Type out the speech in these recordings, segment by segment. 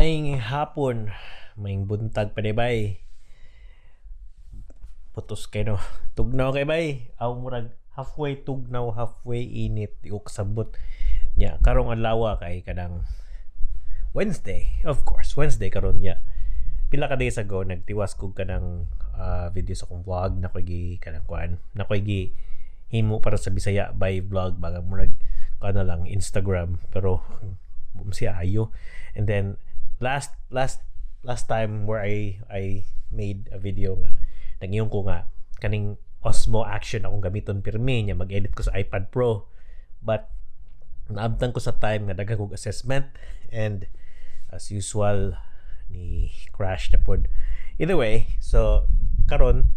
Maayong hapon, maayong buntag pa bay. Putos kay no. Tugnaw kay bay. Aw, murag halfway tugnaw, halfway init, di ko kasabot. Nya karong adlaw kay kanang Wednesday, of course, Wednesday karon nya. Pila ka days ago nagtiwas ko kanang video sa akong vlog na ko'y gi kanang kuan, na ko'y gi himo para sa Bisaya by vlog baga murag kuan na lang Instagram, pero siya ayo. And then last last last time where I made a video nga nag-ingon ko nga kaning Osmo Action akong gamiton pirmi niya mag-edit ko sa iPad Pro, but naabtan ko sa time nga daghan kog assessment and as usual ni crash na pod. Either way, so karon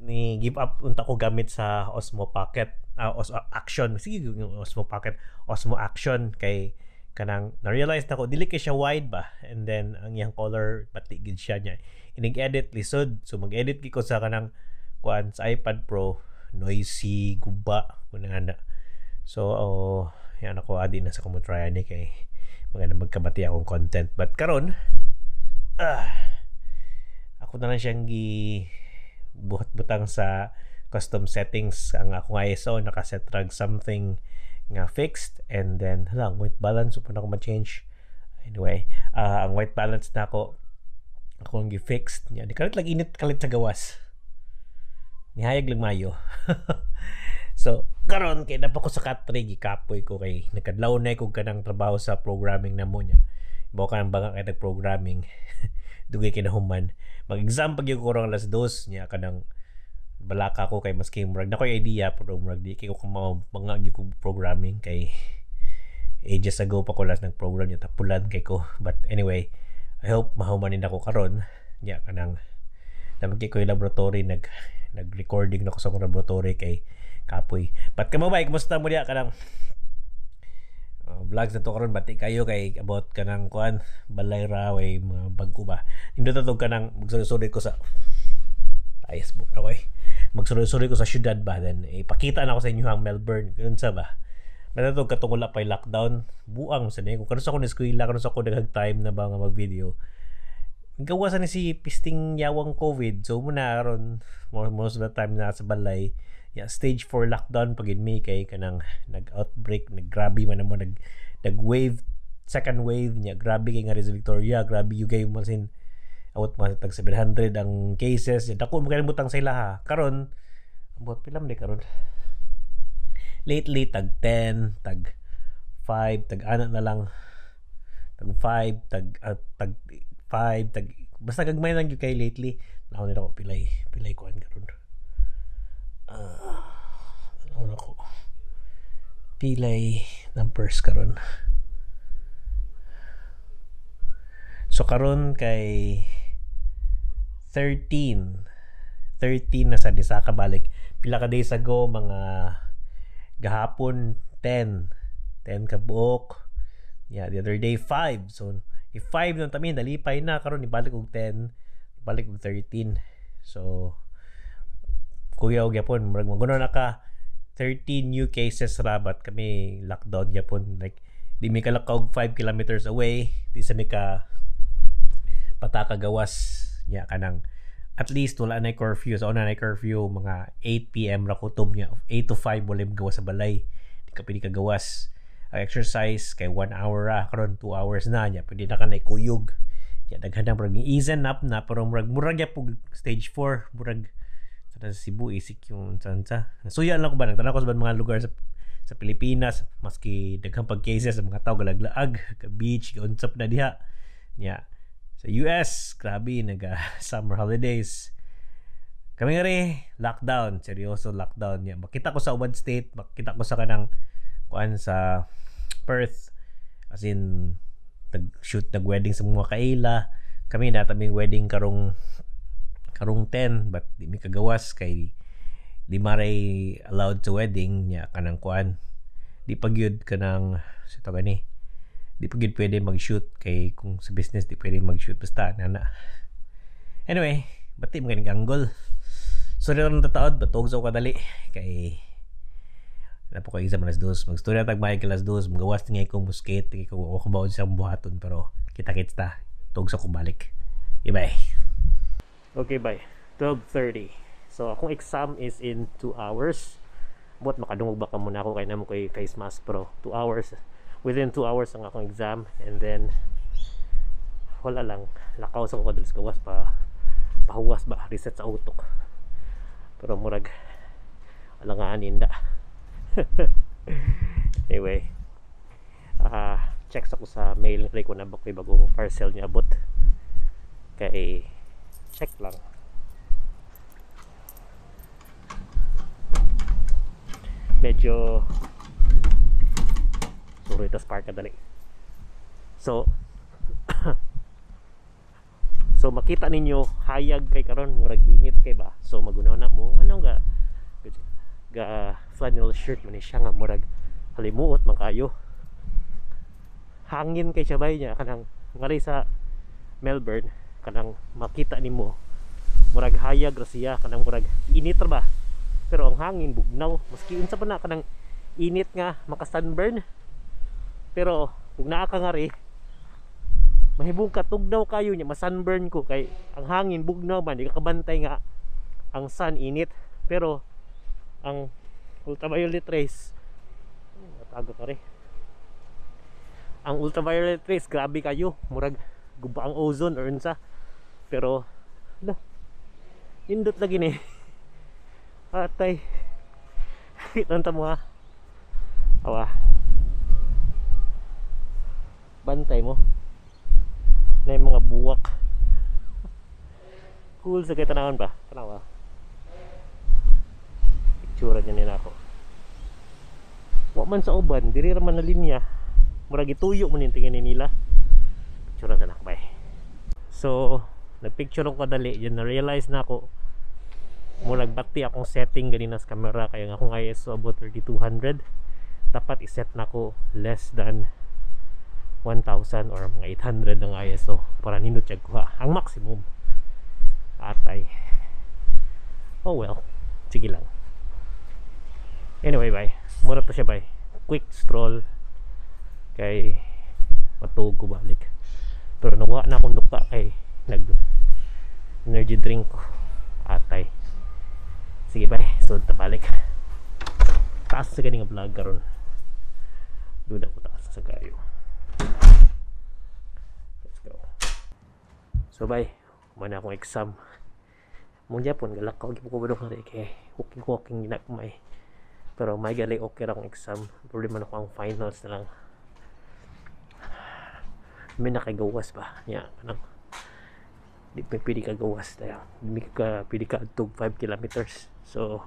ni give up unta ko gamit sa Osmo Pocket, Osmo Action, sige, yung Osmo Pocket, Osmo Action, kay kanang na-realize na ko dili kay siya wide ba, and then ang iyang color bati gid siya niya inig-edit lisod. So mag-edit ko sa kanang kuan sa iPad Pro, noisy, guba kun ana. So oh, yan ako adi na sa ko mo try ani kay maganda magkabati akong content. But karon ako na lang siyang gi buhat-butang sa custom settings. Ang akong ISO nakaset rag something nga fixed, and then hala, ang white balance pa na ako ma-change. Anyway, ang white balance na ako akong gi-fixed niya. Di kalit lang init kalit sa gawas, nihayag lang mayo. So karon kay napa ko sa katre, gikapoy ko kay nagkadlaw na ko kanang trabaho sa programming na mo niya. Bawa ka ng banga kay nag-programming, dugay kay nahuman. Mag-exam pag yung kurang alas 2 niya, kanang balaka ko kay maski murag na ko'y idea pero murag di kay ko kumao mga gyud ko programming kay ages ago pa ko last nag-program niya, tapulan kay ko. But anyway, I hope mahumanin ako karon niya. Kanang namagki ko yung laboratory, nag recording na ko sa akong laboratory kay kapoy. But kamo ba, kumusta mo diya? Kanang vlogs na to karon, bati kayo kay about kanang kuan, balay ra way mga bag-o ba. Nindot to kanang magsulod ko sa Facebook na ko eh. Magsulod-sulod ko sa syudad ba, then ipakita na ko sa inyo ang Melbourne unsa ba. Natutog katong wala pa'y lockdown, buang sa niya. Kung karon sa ako ni eskwela, karon sa ako daghang time na ba nga mag-video. Gawasan ni si pisting yawang COVID. So muna karon most of the time na sa balay. Yeah, stage 4 lockdown pag mi kay kanang nag-outbreak, naggrabe man mo nag wave, second wave niya. Grabe kay nga sa Victoria, grabe yung kay mo sin awot mga tag 700 ang cases. Dako mo kalimutan sa ilaha. Karon ambot pila man di karon? Lately tag 10, tag 5, tag ana na lang, tag 5, tag 5, tag basta gagmay lang gyud kay lately. Naon nila ko pilay pilay kuan karon. Ano ko pilay numbers karon. So karon kay 13 13 na sa Disaka balik. Pila ka days ago, mga gahapon, 10 10 ka buok. Yeah, the other day 5. So if 5 nung tami nalipay na. Karon ibalik og 10, ibalik og 13. So kuya og gyapon murag maguno na ka 13 new cases ra, but kami lockdown gyapon, like di mi kalakaw og 5 kilometers away, di sa mi ka pataka gawas nya. Kanang at least wala na curfew. So una na curfew, mga 8 p.m. ra kutob niya, 8 to 5 wala gawas sa balay, di ka pwede kagawas. Ang exercise kay 1 hour ra, karon 2 hours na niya, pwede na ka na ikuyog ya. Daghan na, murag easen up na, pero murag gyapon stage 4 murag sa Cebu isik yung sansa. Nasuya lang ko ba, nagtanaw ko sa mga lugar sa Pilipinas, maski daghang pag cases sa mga tao galaglaag ka beach, gaunsap na diha nya. Sa US, grabe naga summer holidays. Kami nga rin, lockdown, seryoso lockdown niya. Makita ko sa uban state, makita ko sa kanang kuan sa Perth, as in nag-shoot, nag-wedding sa mga kaila. Kami na taming wedding karong 10, but di mi kagawas kay di maray allowed to wedding niya. Kanang kuan, di pa gyud kanang sa to gani, di pa gyud pwede mag-shoot kay kung sa business di pwede mag-shoot, basta nana. Anyway, bati mo ganing angle. So dito nang tataod, batog sa kadali kay na po ko exam alas 2. Magstorya tag may alas 2, magawas tingay ko muskate ko ko baon sa buhaton, pero kita-kits ta. Tug sa ko balik. Bye. Okay, bye. 12:30. So akong exam is in 2 hours. Buot makadungog ba ka muna ako kay namo kay face mask, pero 2 hours, within 2 hours ang akong exam, and then wala lang, lakaw sa ko kadali sa gawas pa, pahuwas ba, reset sa utok, pero murag alanganin da. Anyway, check sa ko sa mail kay ko na ba ko'y bagong parcel niya abot, kay check lang. Medyo sorry, tas park kadali. So so makita ninyo hayag kay karon, murag init kay ba. So magunaw na mo ano ga ga flannel shirt man siya nga murag halimuot man kayo. Hangin kay siya bay niya kanang ngari sa Melbourne, kanang makita nimo murag hayag ra siya, kanang murag init ra ba, pero ang hangin bugnaw, maski unsa pa na kanang init nga maka sunburn, pero kung naa ka ngari mahibong ka tugnaw kayo niya, ma-sunburn ko kay ang hangin bugnaw man, di ka kabantay nga ang sun init, pero ang ultraviolet rays, natago ka rin, ang ultraviolet rays grabe kayo, murag guba ang ozone or unsa, pero la indot lagi ni atay. Kita mo ha, awa bantay mo na yung mga buwak. Cool sa kay tanawon ba, tanawa picture niya nila ako. Wa man sa uban, diri ra man na linya, murag gituyo man yung tingin nila. Picture ra na bay. So nagpicture ko kadali, yun na realize na ako murag bati akong setting ganina sa camera, kaya nga akong ISO about 3200, dapat iset na ko less than 1000 or mga 800 ang ISO para nindot siya kuha ang maximum. Atay, oh well, sige lang. Anyway, bye. Mura to siya bye, quick stroll kay matug ko balik, pero nawa na akong duka kay nag energy drink ko. Atay, sige bye, so tabalik. Taas sa ganing vlog karon, duda ko taas sa kayo. Let's go. So bye, man akong exam mong Japon, galakaw gyud ko badong hari kay walking walking gina ko may, pero may gali okay ra akong exam. Problema na ko ang finals na lang, may nakagawas ba niya kanang di pa pwede ka gawas tayo, di ka pwede ka adtog 5 kilometers. So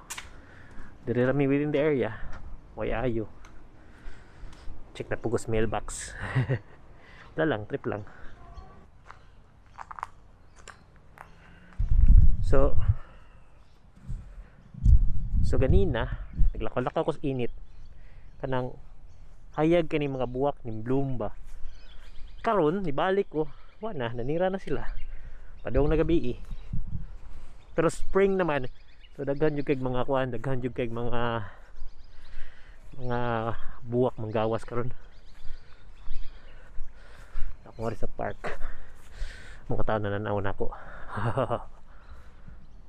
diri ra mi within the area, way ayo. Check na pugos mailbox. Wala lang, trip lang. So ganina naglakaw-lakaw ko sa init, kanang hayag kani mga buwak ning bloom ba. Karon nibalik ko, wa na, nanira na sila. Padung na gabi eh. Pero spring naman, so daghan jud kay mga kuan, daghan jud kay mga buwak manggawas karon. Ako nga sa park, mga tao na nanaw na ako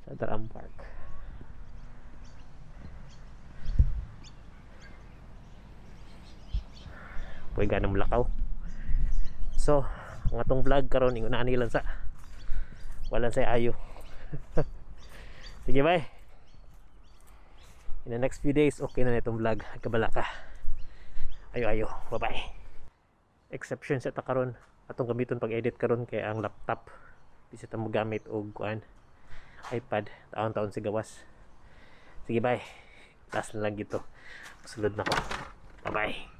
sa Daram Park. Pwede ganang lakaw. So ang atong vlog karon ingon ani lang sa walang say ayo. Sige bye. In the next few days okay na itong vlog, kabala ka. Ayo ayo, bye bye. Exception sa ta karon atong gamiton pag edit karon kay ang laptop di sa ta mo gamit og kuan iPad, taon-taon si gawas. Sige bye. Last na lang gito. Sulod na ko. Bye bye.